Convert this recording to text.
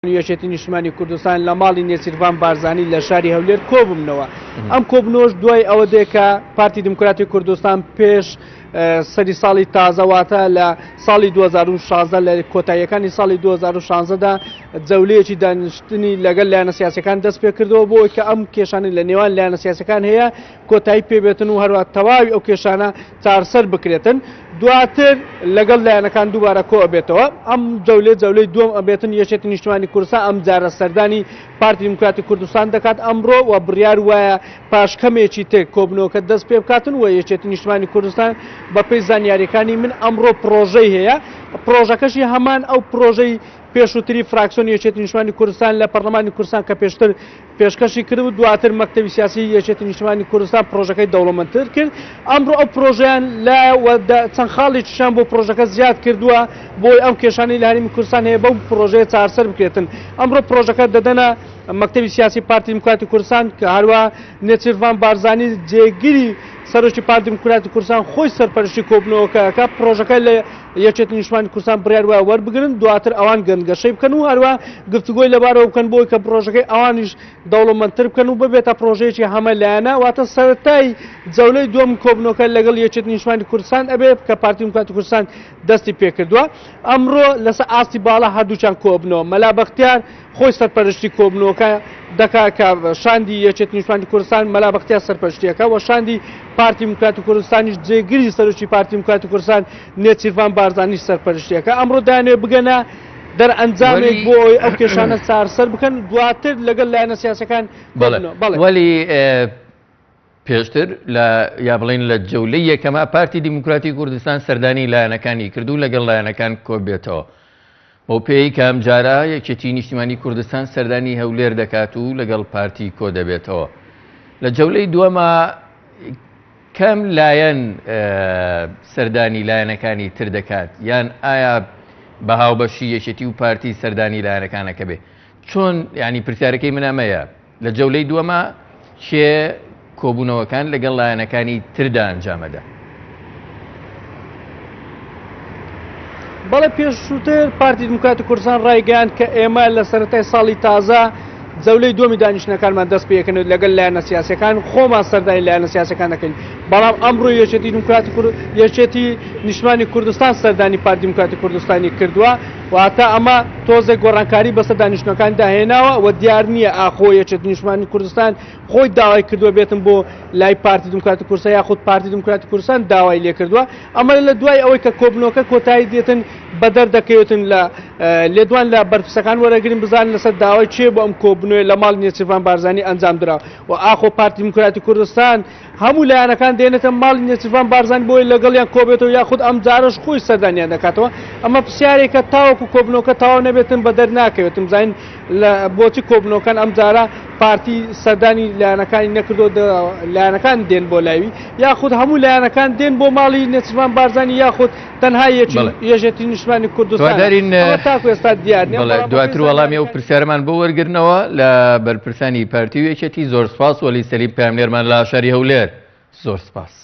یەکێتی نیشتمانی کوردستان لە ماڵی نێچیرڤان بارزانی لە شاری هەولێر کۆببنەوە. ئەم کۆبنەوەش دوای ئەوە دێ کە پارتی دیموکراتی کوردستان پێش سەری ساڵی تازە واتە لە ساڵی 2016 لە کۆتاییەکانی ساڵی 2016 دا جەولەیەکی دانیشتنی لەگەڵ لایەنە سیاسەکان دەست پێ کردەوە بۆ کە ئەم کێشانەی لە نێوان لایەنە سیاسەکان هەیە کۆتایی پێبێتن و هەروە تەواوی ئەو کێشانە چارسەر بکرێتن دواتر لەگەڵ لایەنەکان دووبارە کۆ ئەبێتەوە ئەم جەولێ جەولەی دووەم ئەبێتن یەکێتی نیشتمانی کوردستان ئەم جارە سەردانی پارتی دیموکراتی کوردستان دەکات ئەمڕۆ و بڕیار وایە پاش کەمێکی تر کۆبنەوەکە دەست پێ بکاتن و یەکێتی نیشتمانی کوردستان بەپێی زانیاریەکانی من ئەمڕۆ پرۆژەی هەیە پرۆژەکەشی هەمان ئەو پرۆژەی پێشووتری فراکسیۆنی یەکێتی نیشتمانی کوردستان لە پەرلەمانی کوردستان کە پێشتر پێشکەشی کرد و دواتر مەکتەبی سیاسی یەکێتی نیشتمانی کوردستان پرۆژەکەی دەوڵەمەندتر کرد ئەمڕۆ ئەو پرۆژەیان لە چەند خاڵێکیشیان بۆ پرۆژەکە زیاد کردووە بۆی ئەم کێشانەی لە هەرێمی کوردستان هەیە بەو پرۆژەیە چارەسەر بکرێتن ئەمڕۆ پرۆژەکە دەدەنە مەکتەبی سیاسی پارتی دیموکراتی کوردستان کە هەروە نێچیرڤان بارزانی جێگری سەرۆکی پارتی دیموکراتی کوردستان خۆی سەرپەرشتی کۆبوونەوەکە ئەکا پرۆژەکە لە یەکێتی نیشتمانی کوردستان بڕیار وایە وەربگرن دواتر ئەوان گەنگەشەی بکەن و هەروە گفتوگۆی لەبارەوە بکەن بۆی کە پرۆژەکەی ئەوانیش دەوڵەمەندتر بکەن و ببێتە پرۆژەیەکی هەمە لایەنە واتە سەرەتای جەولەی دووەم کۆبنەوەکە لەگەڵ یەکێتی نیشتمانی کوردستان ئەبێ کە پارتی دیموکراتی کوردستان دەستی پێکردووە ئەمڕۆ لەسەر ئاستی باڵا هەردووکیان کۆبنەوە مەلا بەختیار خۆی سەرپەرشتی کۆبنەوەکە دەکا کە شاندی یەکێتی نیشتمانی کوردستان مەلا بەختیار سەرپەرشتیەکە و شاندی پارتی دیموکراتی کوردستانیش جێگری سەرۆکی پارتی دیموکراتی کوردستان نێچیرڤان بارزانیش سەرپەرشتیەکە ئەمڕۆ دانێ بگەنە دەرئەنجامێک بۆ ئەوەی ئەو کێشانە چارەسەر بکەن دواتر لەگەڵ لایەنە سیاسەکان وەلی پێشتر لە یا بڵێین لە جەولەی یەکەما پارتی دیموکراتی کوردستان سەردانی لایەنەکانی کرد و لەگەڵ لایەنەکان کۆبێتەوە. بەو پێیەی کە ئەمجارە یەکێتی نیشتیمانی کوردستان سەردانی هەولێر دەکات و لەگەڵ پارتی کۆدەبێتەوە. لە جەولەی دووەما کەم لایەن سەردانی لایەنەکانی تر دەکات یان ئایا بە هاوبەشی یەکێتی و پارتی سەردانی لایەنەکانەکە بێ چۆن ینی پرسیارەکەی من ئەمەیە لە جەولەی دووەما کێ کۆبوونەوەکان لەگەڵ لایەنەکانی تردا ئەنجامەدا؟ بەڵێ پێشووتر پارتی دیموکراتی کوردستان ڕایگەیاند کە ئێمە لە سەرەتای ساڵی تازە جەولەی دووەمی دانیشتنەکانمان دەست پێکەن لەگەڵ لایەنە سیاسەکان خۆمان سەردانی لایەنە سیاسەکان دەکەین بەڵام ئەمڕۆ یەکێتی دیموکراتی کورد یەکێتی نیشتمانی کوردستان سەردانی پارتی دیموکراتی کوردستانی کردووە واتە ئەمە تۆزێک گۆڕانکاری بەسەر دانیشتنەکاندا هێناوە و دیار نییە ئاخۆ یەکێتی نیشتمانی کوردستان خۆی داوای کردووە بێتن بۆ لای پارتی دیموکراتی کوردستان یاخود پارتی دیموکراتی کوردستان داوای لێکردووە ئەمە لە دوای ئەوەی کە کۆبنەوەکە کۆتایی دێتن بەدەر دەکەوێتن لە لێدوان لە بەرپرسەکان وەرەگرین بزانن لەسەر داوای کێ بۆ ئەم کۆبنەوەی لە ماڵی نێچیرڤان بارزانی ئەنجام درا و ئاخۆ پارتی دیموکراتی کوردستان هەموو لایەنەکان دێنێتە ماڵی نێچیرڤان بارزانی بۆی لەگەڵیان کۆبێتەوە یاخود ئەم جارەش خۆی سەردانیان دەکاتەوە ئەمە پرسیارێکە تاوەکو کۆبنەوەکە تەواو نەبێتن بەدەر ناکەوێتن بزانین لە بۆچی کۆبنەوەکان ئەم جارە پارتی سەردانی لایەنەکانی نەکردو لایەنەکان دێن بۆ لاوی یاخود هەموو لایەنەکان دێن بۆ ماڵی نێچیرڤان بارزانی یاخود تەنها یەکێتی نیشتمانی کوردستان تاکو ئێستا دیار نییە. دواتر وەڵامی ئەو پرسیارەمان بۆ وەرگرنەوە لە بەرپرسانی پارتی و یەکێتی. زۆر سپاس وەلی سەلیم پەیامنێرمان لە شاری هەولێر. زۆر سپاس.